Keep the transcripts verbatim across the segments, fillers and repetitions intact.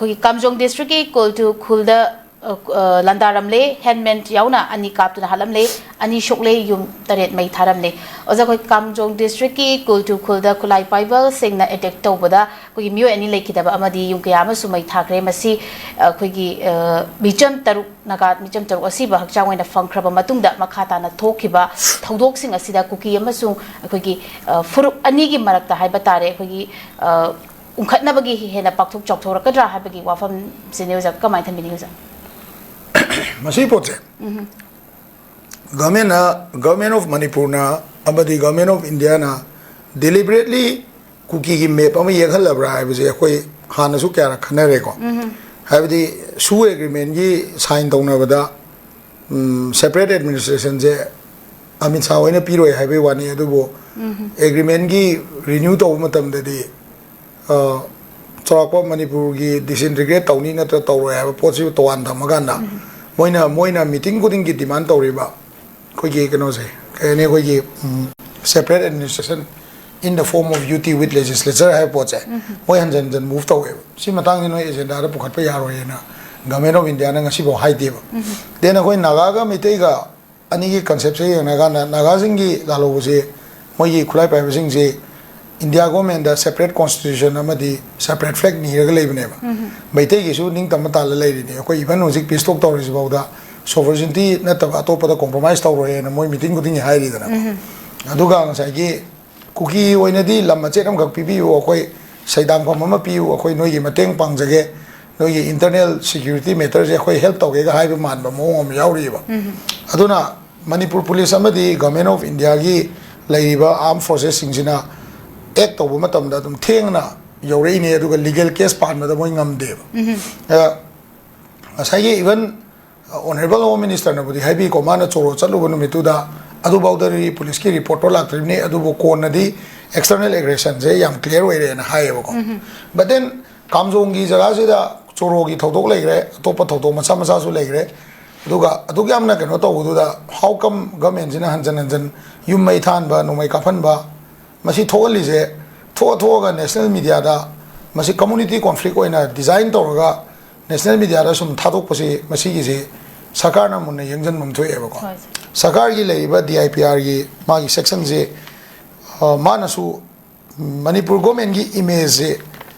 ꯑꯩꯈꯣꯏꯒꯤ ꯀꯥꯝꯖꯣꯡ ꯗꯤꯁꯇ꯭ꯔꯤꯛꯀꯤ ꯀꯨꯜꯇꯨ ꯈꯨꯜꯗ, ꯑ, ꯑ, ꯂꯥꯟꯗꯥꯔꯝꯂꯦ, ꯍꯦꯟꯃꯦꯟ ꯌꯥꯎꯅ ꯑꯅꯤ ꯀꯥꯞꯇꯨꯅ ꯍꯥꯠꯂꯝꯂꯦ, ꯑꯅꯤ ꯁꯣꯛꯂꯦ, ꯌꯨꯝ ꯇꯔꯦꯠ ꯃꯩ ꯊꯥꯔꯝꯂꯦ꯫ ꯑꯣꯖꯥ, ꯑꯩꯈꯣꯏ ꯀꯥꯝꯖꯣꯡ ꯗꯤꯁꯇ꯭ꯔꯤꯛꯀꯤ ꯀꯨꯜꯇꯨ ꯈꯨꯜꯗ ꯈꯨꯠꯂꯥꯏ ꯄꯥꯏꯕꯁꯤꯡꯅ ꯑꯦꯇꯦꯛ ꯇꯧꯕꯗ ꯑꯩꯈꯣꯏꯒꯤ ꯃꯤꯑꯣꯏ ꯑꯅꯤ ꯂꯩꯈꯤꯗꯕ ꯑꯃꯗꯤ ꯌꯨꯝ ꯀꯌꯥ ꯑꯃꯁꯨ ꯃꯩ ꯊꯥꯈ꯭ꯔꯦ꯫ ꯃꯁꯤ, ꯑ, ꯑꯩꯈꯣꯏꯒꯤ, ꯑ, ꯃꯤꯆꯝ ꯇꯔꯨꯛ, ꯅꯥꯒꯥ ꯃꯤꯆꯝ ꯇꯔꯨꯛ ꯑꯁꯤꯕ ꯍꯛꯆꯥꯡ ꯑꯣꯏꯅ ꯐꯪꯈ꯭ꯔꯕ ꯃꯇꯨꯡꯗ ꯃꯈꯥ ꯇꯥꯅ ꯊꯣꯛꯈꯤꯕ ꯊꯧꯗꯣꯛꯁꯤꯡ ꯑꯁꯤꯗ ꯀꯨꯀꯤ ꯑꯃꯁꯨꯡ ꯑꯩꯈꯣꯏꯒꯤ, ꯑ, ꯐꯨꯔꯨꯞ ꯑꯅꯤꯒꯤ ꯃꯔꯛꯇ ꯍꯥꯏꯕ ꯇꯥꯔꯦ, ꯑꯩꯈꯣꯏꯒꯤ, ꯑ, ꯎꯪꯈꯠꯅꯕꯒꯤ ꯍꯦꯟꯅ ꯄꯥꯛꯊꯣꯛ ꯆꯥꯎꯊꯣꯔꯛꯀꯗ꯭ꯔꯥ ꯍꯥꯏꯕꯒꯤ ꯋꯥꯐꯝꯁꯤꯅꯤ ꯑꯣꯖꯥ, ꯀꯃꯥꯏꯅ ꯊꯝꯕꯤꯅꯤꯡꯉꯤ ꯑꯣꯖꯥ? ꯃꯁꯤ ꯄꯣꯠꯁꯦ ꯒꯚꯔꯟꯃꯦꯟꯅ, ꯒꯚꯔꯟꯃꯦꯟ ꯑꯣꯐ ꯃꯅꯤꯄꯨꯔꯅ ꯑꯃꯗꯤ ꯒꯚꯔꯟꯃꯦꯟ ꯑꯣꯐ ꯏꯟꯗꯤꯌꯥꯅ ꯗꯤꯂꯤꯕꯔꯦꯠꯂꯤ ꯀꯨꯀꯤꯒꯤ ꯃꯦꯞ ꯑꯃ ꯌꯦꯛꯍꯜꯂꯕ꯭ꯔꯥ ꯍꯥꯏꯕꯁꯦ ꯑꯩꯈꯣꯏ ꯍꯥꯟꯅꯁꯨ ꯀꯌꯥꯔꯛ ꯈꯟꯅꯔꯦꯀꯣ꯫ ꯍꯥꯏꯕꯗꯤ ꯁꯨ ꯑꯦꯒ꯭ꯔꯤꯃꯦꯟꯒꯤ ꯁꯥꯏꯟ ꯇꯧꯅꯕꯗ ꯁꯦꯄꯔꯦꯠ ꯑꯦꯗꯃꯤꯅꯤꯁꯇ꯭ꯔꯦꯁꯟꯁꯦ ꯑꯃꯤꯠ ꯁꯥꯍ ꯍꯣꯏꯅ ꯄꯤꯔꯣꯏ ꯍꯥꯏꯕꯒꯤ ꯋꯥꯅꯤ, ꯑꯗꯨꯕꯨ ꯑꯦꯒ꯭ꯔꯤꯃꯦꯟꯒꯤ ꯔꯤꯅ꯭ꯌꯨ ꯇꯧꯕ ꯃꯇꯝꯗꯗꯤ ꯑ, ꯆꯥꯎꯔꯥꯛꯄ ꯃꯅꯤꯄꯨꯔꯒꯤ ꯗꯤꯁꯏꯟꯇꯤꯒ꯭ꯔꯦꯠ ꯇꯧꯅꯤ ꯅꯠꯇ꯭ꯔ ꯇꯧꯔꯣꯏ ꯍꯥꯏꯕ ꯄꯣꯠꯁꯤ ꯇꯣꯉꯥꯟ ꯊꯝꯃꯀꯥꯟꯗ ꯃꯣꯏꯅ, ꯃꯣꯏꯅ ꯃꯤꯇꯤꯡ ꯈꯨꯗꯤꯡꯒꯤ ꯗꯤꯃꯥꯟ ꯇꯧꯔꯤꯕ ꯑꯩꯈꯣꯏꯒꯤ ꯀꯩꯅꯣꯁꯦ, ꯀꯩ ꯍꯥꯏꯅꯤ, ꯑꯩꯈꯣꯏꯒꯤ separate administration in the form of UT with legislature ꯍꯥꯏꯕ ꯄꯣꯠꯁꯦ ꯃꯣꯏ ꯍꯟꯖꯟ ꯍꯟꯖꯟ ꯃꯨꯚ ꯇꯧꯋꯦꯕ꯫ ꯁꯤ ꯃꯇꯥꯡꯁꯤ ꯅꯣꯏ ꯑꯦꯖꯦꯟꯗꯥꯗ ꯄꯨꯈꯠꯄ ꯌꯥꯔꯣꯏꯅ ꯒꯚꯔꯟꯃꯦꯟ ꯑꯣꯐ ꯏꯟꯗꯤꯌꯥꯅ ꯉꯁꯤꯐꯥꯎ ꯍꯥꯏꯗꯦꯕ꯫ ꯗꯦꯟ ꯑꯩꯈꯣꯏ ꯅꯥꯒꯥꯒ ꯃꯩꯇꯩꯒ ꯑꯅꯤꯒꯤ ꯀꯟꯁꯦꯞꯁꯦ ꯌꯦꯡꯅꯔꯀꯥꯟꯗ ꯅꯥꯒꯥꯁꯤꯡꯒꯤ ꯂꯥꯜꯍꯧꯕꯁꯦ, ꯃꯣꯏꯒꯤ ꯈꯨꯠꯂꯥꯏ ꯄꯥꯏꯕꯁꯤꯡꯁꯦ ꯏꯟꯗꯤꯌꯥ ꯒꯣꯔꯃꯦꯟꯗ ꯁꯦꯄꯔꯦꯠ ꯀꯣꯟꯁꯇꯤꯇ꯭ꯌꯨꯁꯟ ꯑꯃꯗꯤ ꯁꯦꯄꯔꯦꯠ ꯐ꯭ꯂꯦꯒ ꯅꯤꯔꯒ ꯂꯩꯕꯅꯦꯕ꯫ ꯃꯩꯇꯩꯒꯤꯁꯨ ꯅꯤꯡꯇꯝꯕ ꯇꯥꯜꯂ ꯂꯩꯔꯤꯅꯤ꯫ ꯑꯩꯈꯣꯏ ꯏꯚꯟ ꯍꯧꯖꯤꯛ ꯄꯤꯁ ꯇꯣꯛ ꯇꯧꯔꯤꯁꯤ ꯐꯥꯎꯗ ꯁꯣꯚꯔꯖꯤꯟꯇꯤ ꯅꯠꯇꯕ ꯑꯇꯣꯞꯄꯗ ꯀꯣꯝꯄ꯭ꯔꯣꯃꯥꯏꯁ ꯇꯧꯔꯣꯏꯅ ꯃꯣꯏ ꯃꯤꯇꯤꯡ ꯈꯨꯗꯤꯡꯒꯤ ꯍꯥꯏꯔꯤꯗꯅ꯫ ꯑꯗꯨꯒ ꯉꯁꯥꯏꯒꯤ ꯀꯨꯀꯤ ꯑꯣꯏꯅꯗꯤ ꯂꯝ ꯃꯆꯦꯠ ꯑꯃꯈꯛ ꯄꯤꯕꯤꯌꯨ, ꯑꯩꯈꯣꯏ ꯁꯩꯗꯥꯡꯐꯝ ꯑꯃ ꯄꯤꯌꯨ, ꯑꯩꯈꯣꯏ ꯅꯣꯏꯒꯤ ꯃꯇꯦꯡ ꯄꯥꯡꯖꯒꯦ, ꯅꯣꯏꯒꯤ ꯏꯟꯇꯔꯅꯦꯜ ꯁꯦꯀ꯭ꯌꯨꯔꯤꯇꯤ ꯃꯦꯇꯔꯁꯦ ꯑꯩꯈꯣꯏ ꯍꯦꯜꯞ ꯇꯧꯒꯦꯒ ꯍꯥꯏꯕ ꯃꯥꯟꯕ ꯃꯑꯣꯡ ꯑꯃ ꯌꯥꯎꯔꯤꯑꯕ꯫ ꯑꯗꯨꯅ ꯃꯅꯤꯄꯨꯔ ꯄꯨꯂꯤꯁ ꯑꯃꯗꯤ ꯒꯚꯔꯟꯃꯦꯟ ꯑꯣꯐ ꯏꯟꯗꯤꯌꯥꯒꯤ ꯂꯩꯔꯤꯕ ꯑꯥꯔꯝ ꯐꯣꯔꯁꯦꯁꯁꯤꯡꯁꯤꯅ ꯑꯦꯛ ꯇꯧꯕ ꯃꯇꯝꯗ ꯑꯗꯨꯝ ꯊꯦꯡꯅ ꯌꯧꯔꯛꯏꯅꯦ, ꯑꯗꯨꯒ ꯂꯤꯒꯦꯜ ꯀꯦꯁ ꯄꯥꯟꯕꯗ ꯃꯣꯏ ꯉꯝꯗꯦꯕ꯫ ꯑ, ꯉꯁꯥꯏꯒꯤ ꯏꯚꯟ ꯑꯣꯅꯔꯦꯕꯜ ꯍꯣꯝ ꯃꯤꯅꯤꯁꯇꯔꯅꯕꯨꯗꯤ ꯍꯥꯏꯕꯤꯀꯣ, ꯃꯥꯅ ꯆꯣꯔꯣ ꯆꯠꯂꯨꯕ ꯅꯨꯃꯤꯠꯇꯨꯗ ꯑꯗꯨꯐꯥꯎꯗ ꯔꯤ-, ꯄꯨꯂꯤꯁꯀꯤ ꯔꯤꯄꯣꯔꯠꯇꯣ ꯂꯥꯛꯇ꯭ꯔꯤꯕꯅꯤ, ꯑꯗꯨꯕꯨ ꯀꯣꯟꯅꯗꯤ ꯑꯦꯛꯁꯇꯔꯅꯦꯜ ꯑꯦꯒ꯭ꯔꯦꯁꯟꯁꯦ ꯌꯥꯝ ꯀ꯭ꯂꯤꯌꯥꯔ ꯑꯣꯏꯔꯦꯅ ꯍꯥꯏꯌꯦꯕꯀꯣ꯫ ꯕꯠ ꯗꯦꯟ ꯀꯥꯝꯖꯣꯡꯒꯤ ꯖꯒꯥꯁꯤꯗ ꯆꯣꯔꯣꯒꯤ ꯊꯧꯗꯣꯛ ꯂꯩꯈ꯭ꯔꯦ, ꯑꯇꯣꯞꯄ ꯊꯧꯗꯣꯛ ꯃꯆꯥ ꯃꯆꯥꯁꯨ ꯂꯩꯈ꯭ꯔꯦ꯫ ꯑꯗꯨꯒ ꯑꯗꯨꯛ ꯌꯥꯝꯅ ꯀꯩꯅꯣ ꯇꯧꯕꯗꯨꯗ how come ꯒꯚꯔꯟꯃꯦꯟꯁꯤꯅ ꯍꯟꯖꯟ ꯍꯟꯖꯟ ꯌꯨꯝ ꯃꯩ ꯊꯥꯍꯟꯕ, ꯅꯣꯡꯃꯩ ꯀꯥꯞꯍꯟꯕ, ꯃꯁꯤ ꯊꯣꯛꯍꯜꯂꯤꯁꯦ, ꯊꯣꯛꯑ ꯊꯣꯛꯑꯒ ꯅꯦꯁꯅꯦꯜ ꯃꯤꯗꯤꯌꯥꯗ ꯃꯁꯤ community conflict ꯑꯣꯏꯅ design ꯇꯧꯔꯒ national media ꯗ ꯁꯨꯝ ꯊꯥꯗꯣꯛꯄꯁꯤ, ꯃꯁꯤꯒꯤꯁꯤ ꯁꯔꯀꯥꯔꯅ ꯃꯨꯟꯅ ꯌꯦꯡꯁꯤꯟꯐꯝ ꯊꯣꯛꯑꯦꯕꯀꯣ꯫ ꯍꯣꯏ, ꯁꯥꯔ꯫ ꯁꯔꯀꯥꯔꯒꯤ ꯂꯩꯔꯤꯕ D I P R ꯒꯤ ꯃꯥꯒꯤ section ꯁꯤ, ꯑ, ꯃꯥꯅꯁꯨ ꯃꯅꯤꯄꯨꯔ government ꯀꯤ image ꯁꯤ,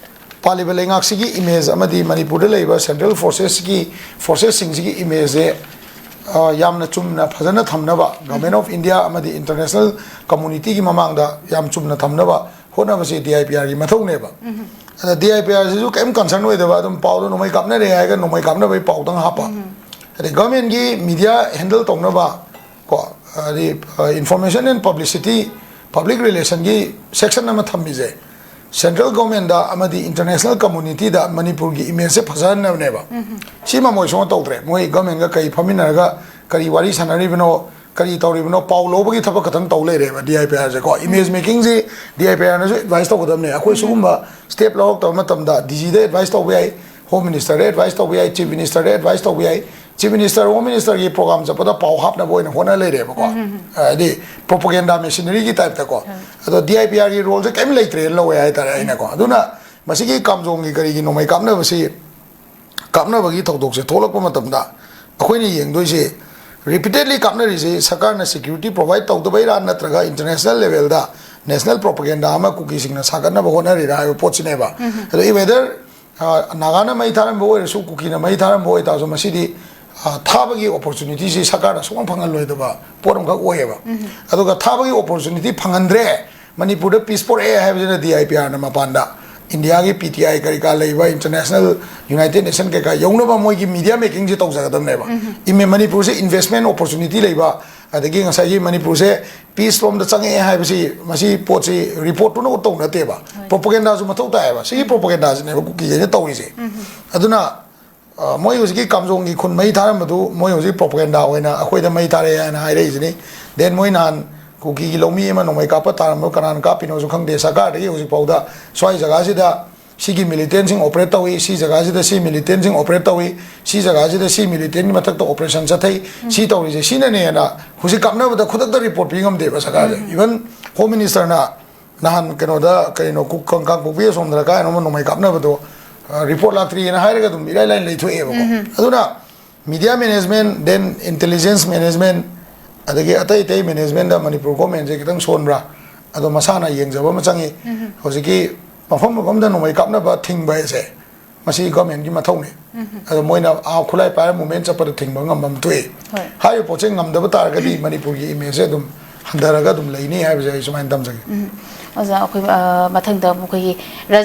ꯄꯥꯜꯂꯤꯕ ꯂꯩꯉꯥꯛꯁꯤꯒꯤ image ꯑꯃꯗꯤ ꯃꯅꯤꯄꯨꯔꯗ ꯂꯩꯔꯤꯕ central forces ꯀꯤ, forces ꯁꯤꯡꯁꯤꯒꯤ image ꯁꯦ, ꯑ, ꯌꯥꯝꯅ ꯆꯨꯝꯅ ꯐꯖꯅ ꯊꯝꯅꯕ, Government of India ꯑꯃꯗꯤ international community ꯒꯤ ꯃꯃꯥꯡꯗ ꯌꯥꯝ ꯆꯨꯝꯅ ꯊꯝꯅꯕ ꯍꯣꯠꯅꯕꯁꯤ D I P R ꯒꯤ ꯃꯊꯧꯅꯦꯕ꯫ ꯑꯗ D I P R ꯁꯤꯁꯨ ꯀꯔꯤꯝ concern ꯑꯣꯏꯗꯕ, ꯑꯗꯨꯝ ꯄꯥꯎꯗꯣ ꯅꯣꯡꯃꯩ ꯀꯥꯞꯅꯔꯦ ꯍꯥꯏꯔꯒ ꯅꯣꯡꯃꯩ ꯀꯥꯞꯅꯕꯒꯤ ꯄꯥꯎꯗꯪ ꯍꯥꯞꯄ꯫ ꯑꯗꯩ government ꯀꯤ media handle ꯇꯧꯅꯕ ꯀꯣ, ꯍꯥꯏꯗꯤ, ꯑ, information and publicity, public relation ꯒꯤ section ꯑꯃ ꯊꯝꯃꯤꯁꯦ, central government ꯗ ꯑꯃꯗꯤ international community ꯗ ꯃꯅꯤꯄꯨꯔꯒꯤ image ꯁꯦ ꯐꯖꯍꯟꯅꯕꯅꯦꯕ꯫ ꯁꯤꯃ ꯃꯣꯏ ꯁꯨꯡꯇꯧ ꯇꯧꯗ꯭ꯔꯦ꯫ ꯃꯣꯏ government ꯀ ꯀꯔꯤ ꯐꯝꯃꯤꯟꯅꯔꯒ ꯀꯔꯤ ꯋꯥꯔꯤ ꯁꯥꯟꯅꯔꯤꯕꯅꯣ, ꯀꯔꯤ ꯇꯧꯔꯤꯕꯅꯣ, ꯄꯥꯎ ꯂꯧꯕꯒꯤ ꯊꯕꯛ ꯈꯛꯇꯪ ꯇꯧ ꯂꯩꯔꯦꯕ D I P R ꯁꯦ ꯀꯣ꯫ Image making ꯁꯤ D I P R ꯅꯁꯨ advice ꯇꯧꯒꯗꯕꯅꯦ꯫ ꯑꯩꯈꯣꯏ ꯁꯤꯒꯨꯝꯕ step ꯂꯧꯔꯛꯇꯕ ꯃꯇꯝꯗ D G ꯗ advice ꯇꯧꯕ ꯌꯥꯏ, Home Minister ꯗ advice ꯇꯧꯕ ꯌꯥꯏ, Chief Minister ꯗ advice ꯇꯧꯕ ꯌꯥꯏ꯫ Chief Minister, Home Minister ꯒꯤ program ꯆꯠꯄꯗ ꯄꯥꯎ ꯍꯥꯞꯅꯕ ꯑꯣꯏꯅ ꯍꯣꯠꯅ ꯂꯩꯔꯦꯕꯀꯣ꯫ ꯍꯥꯏꯗꯤ propaganda machinery ꯒꯤ type ꯇ ꯀꯣ꯫ ꯑꯗꯣ D I P R ꯒꯤ role ꯁꯦ ꯀꯔꯤꯝ ꯂꯩꯇ꯭ꯔꯦꯅ ꯂꯧꯋꯦ ꯍꯥꯏꯇꯥꯔꯦ ꯑꯩꯅꯀꯣ꯫ ꯑꯗꯨꯅ ꯃꯁꯤꯒꯤ ꯀꯥꯝꯖꯣꯡꯒꯤ ꯀꯔꯤꯒꯤ ꯅꯣꯡꯃꯩ ꯀꯥꯞꯅꯕꯁꯤ, ꯀꯥꯞꯅꯕꯒꯤ ꯊꯧꯗꯣꯛꯁꯦ ꯊꯣꯛꯂꯛꯄ ꯃꯇꯝꯗ ꯑꯩꯈꯣꯏꯅ ꯌꯦꯡꯗꯣꯏꯁꯦ, repeatedly ꯀꯥꯞꯅꯔꯤꯁꯦ ꯁꯔꯀꯥꯔꯅ security provide ꯇꯧꯗꯕꯩꯔꯥ, ꯅꯠꯇ꯭ꯔꯒ international level ꯗ national propaganda ꯑꯃ ꯀꯨꯀꯤꯁꯤꯡꯅ ꯁꯥꯒꯠꯅꯕ ꯍꯣꯠꯅꯔꯤꯔꯥ ꯍꯥꯏꯕ ꯄꯣꯠꯁꯤꯅꯦꯕ꯫ ꯑꯗꯣ whether, ꯑ, ꯅꯥꯒꯥꯅ ꯃꯩ ꯊꯥꯔꯝꯕ ꯑꯣꯏꯔꯁꯨ, ꯀꯨꯀꯤꯅ ꯃꯩ ꯊꯥꯔꯝꯕ ꯑꯣꯏꯇꯥꯔꯁꯨ, ꯃꯁꯤꯗꯤ, ꯑ, ꯊꯥꯕꯒꯤ opportunity ꯁꯤ ꯁꯔꯀꯥꯔꯅ ꯁꯨꯡꯐꯪ ꯐꯪꯍꯜꯂꯣꯏꯗꯕ ꯄꯣꯠ ꯑꯃꯈꯛ ꯑꯣꯏꯌꯦꯕ꯫ ꯑꯗꯨꯒ ꯊꯥꯕꯒꯤ opportunity ꯐꯪꯍꯟꯗ꯭ꯔꯦ, ꯃꯅꯤꯄꯨꯔꯗ peace ꯄꯣꯔꯛꯑꯦ ꯍꯥꯏꯕꯁꯤꯅ D I P R ꯅ ꯃꯄꯥꯟꯗ India ꯒꯤ P T I ꯀꯔꯤ ꯀꯥ ꯂꯩꯕ, international United Nation ꯀꯩꯀꯥ ꯌꯧꯅꯕ ꯃꯣꯏꯒꯤ media making ꯁꯦ ꯇꯧꯖꯒꯗꯕꯅꯦꯕ꯫ ꯏꯃꯦ-, ꯃꯅꯤꯄꯨꯔꯁꯦ investment opportunity ꯂꯩꯕ, ꯑꯗꯒꯤ ꯉꯁꯥꯏꯒꯤ ꯃꯅꯤꯄꯨꯔꯁꯦ peace ꯂꯣꯝꯗ ꯆꯪꯉꯛꯑꯦ ꯍꯥꯏꯕꯁꯤ, ꯃꯁꯤ ꯄꯣꯠꯁꯤ report ꯇꯨꯅ ꯎꯠꯇꯧ ꯅꯠꯇꯦꯕ꯫ Propaganda ꯁꯨ ꯃꯊꯧ ꯇꯥꯏꯌꯦꯕ꯫ ꯁꯤꯒꯤ propaganda ꯁꯤꯅꯦꯕ ꯀꯨꯀꯤꯈꯩꯅ ꯇꯧꯔꯤꯁꯦ꯫ ꯑꯗꯨꯅ, ꯑ, ꯃꯣꯏ ꯍꯧꯖꯤꯛꯀꯤ ꯀꯥꯝꯖꯣꯡꯒꯤ ꯈꯨꯟ ꯃꯩ ꯊꯥꯔꯝꯕꯗꯨ, ꯃꯣꯏ ꯍꯧꯖꯤꯛ propaganda ꯑꯣꯏꯅ ꯑꯩꯈꯣꯏꯗ ꯃꯩ ꯊꯥꯔꯛꯑꯦ ꯍꯥꯏꯅ ꯍꯥꯏꯔꯛꯏꯁꯤꯅꯤ꯫ Then ꯃꯣꯏ ꯅꯍꯥꯟ ꯀꯨꯀꯤꯒꯤ ꯂꯧꯃꯤ ꯑꯃ ꯅꯣꯡꯃꯩ ꯀꯥꯞꯄ ꯇꯥꯔꯝꯕ, ꯀꯅꯥꯅ ꯀꯥꯞꯄꯤꯅꯣꯁꯨ ꯈꯪꯗꯦ꯫ ꯁꯔꯀꯥꯔꯗꯒꯤ ꯍꯧꯖꯤꯛꯐꯥꯎꯗ ꯁ꯭ꯋꯥꯏ ꯖꯒꯥꯁꯤꯗ ꯁꯤꯒꯤ militant ꯁꯤꯡ operate ꯇꯧꯏ, ꯁꯤ ꯖꯒꯥꯁꯤꯗ ꯁꯤ militant ꯁꯤꯡ operate ꯇꯧꯏ, ꯁꯤ ꯖꯒꯥꯁꯤꯗ ꯁꯤ militant ꯀꯤ ꯃꯊꯛꯇ operation ꯆꯠꯊꯩ, ꯁꯤ ꯇꯧꯔꯤꯁꯦ ꯁꯤꯅꯅꯦꯅ ꯍꯧꯖꯤꯛ ꯀꯥꯞꯅꯕꯗ ꯈꯨꯗꯛꯇ report ꯄꯤ ꯉꯝꯗꯦꯕ ꯁꯔꯀꯥꯔꯁꯦ꯫ Even Home Minister ꯅ ꯅꯍꯥꯟ ꯀꯩꯅꯣꯗ ꯀꯩꯅꯣ ꯀꯨꯛ- ꯀꯥꯡ- ꯀꯥꯡꯄꯣꯛꯄꯤ ꯑꯁꯣꯝꯗꯔ ꯀꯥꯏꯅꯣꯃ ꯅꯣꯡꯃꯩ ꯀꯥꯞꯅꯕꯗꯣ ꯔꯤꯄꯣꯔꯠ ꯂꯥꯛꯇ꯭ꯔꯤꯅ ꯍꯥꯏꯔꯒ ꯑꯗꯨꯝ ꯏꯔꯥꯏ ꯂꯥꯏꯅ ꯂꯩꯊꯣꯛꯑꯦꯕꯀꯣ꯫ ꯑꯗꯨꯅ media management, then intelligence management, ꯑꯗꯒꯤ ꯑꯇꯩ ꯑꯇꯩ ꯃꯦꯅꯦꯖꯃꯦꯟꯗ ꯃꯅꯤꯄꯨꯔ ꯒꯣꯔꯃꯦꯟꯁꯦ ꯈꯤꯇꯪ ꯁꯣꯟꯕ꯭ꯔꯥ, ꯑꯗꯣ ꯃꯁꯥꯅ ꯌꯦꯡꯖꯕ ꯑꯃ ꯆꯪꯉꯤ꯫ ꯍꯧꯖꯤꯛꯀꯤ ꯃꯐꯝ ꯃꯐꯝꯗ ꯅꯣꯡꯃꯩ ꯀꯥꯞꯅꯕ ꯊꯤꯡꯕ ꯍꯥꯏꯁꯦ ꯃꯁꯤ ꯒꯣꯔꯃꯦꯟꯒꯤ ꯃꯊꯧꯅꯤ꯫ ꯑꯗꯣ ꯃꯣꯏꯅ ꯑꯥ ꯈꯨꯠꯂꯥꯏ ꯄꯥꯏꯔ ꯃꯨꯞꯃꯦꯟ ꯆꯠꯄꯗ ꯊꯤꯡꯕ ꯉꯝꯕ ꯑꯃ ꯊꯣꯛꯏ꯫ ꯍꯣꯏ꯫ ꯍꯥꯏꯔꯤꯕ ꯄꯣꯠꯁꯦ ꯉꯝꯗꯕ ꯇꯥꯔꯒꯗꯤ ꯃꯅꯤꯄꯨꯔꯒꯤ ꯏꯃꯦꯖꯁꯦ ꯑꯗꯨꯝ ꯍꯟꯊꯔꯒ ꯑꯗꯨꯝ ꯂꯩꯅꯤ ꯍꯥꯏꯕꯁꯦ ꯑꯩ ꯁꯨꯃꯥꯏꯅ ꯊꯝꯖꯒꯦ꯫ ꯑꯣꯖꯥ, ꯑꯩꯈꯣꯏ ꯑ, ꯃꯊꯪꯗ ꯑꯃꯨꯛ ꯑꯩꯈꯣꯏꯒꯤ ꯔꯥꯖ